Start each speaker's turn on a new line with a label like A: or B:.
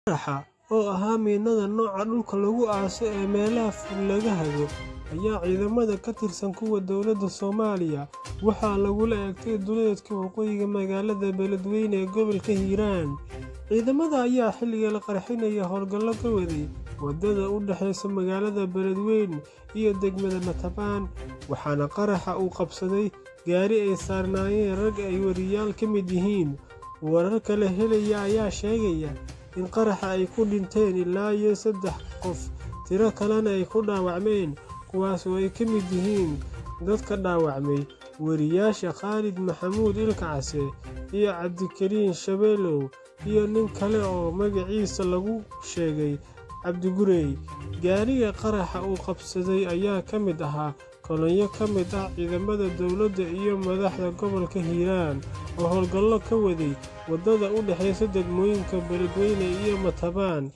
A: Qaraxa oo ahaa miinada nooca dhulka lagu aaso ee meelaha fog laga hago ayaa ciidamada ka tirsan kuwa dowladda Soomaaliya waxaa lagula eegtay duleedka waqooyiga magaalada Beledweyne ee gobolka Hiiraan. Ciidamada ayaa xilliga la qarxinayay howlgallo ka waday wadada u dhaxaysa magaalada Beledweyne iyo degmada Matabaan, waxaana qaraxa uu qabsaday gaari ay saarnaayeen rag ay wariyaal ka mid yihiin. Wararka la helaya ayaa sheegaya in qaraxa ay ku dhinteen ilaa iyo saddex qof, tiro kalena ay ku dhaawacmeen, kuwaas oo ay ka mid yihiin dadka dhaawacmay wariyaasha Khaalid Maxamuud Ilkacase iyo Cabdikariin Shabeelow iyo nin kale oo magaciisa lagu sheegay Cabdi Gurey. Gaariga qaraxa uu qabsaday ayaa ka mid ahaa kolonyo ka mid ah ciidamada dowladda iyo madaxda gobolka Hiiraan oo howlgallo ka waday wadada u dhaxaysa degmooyinka Beledweyne iyo Matabaan.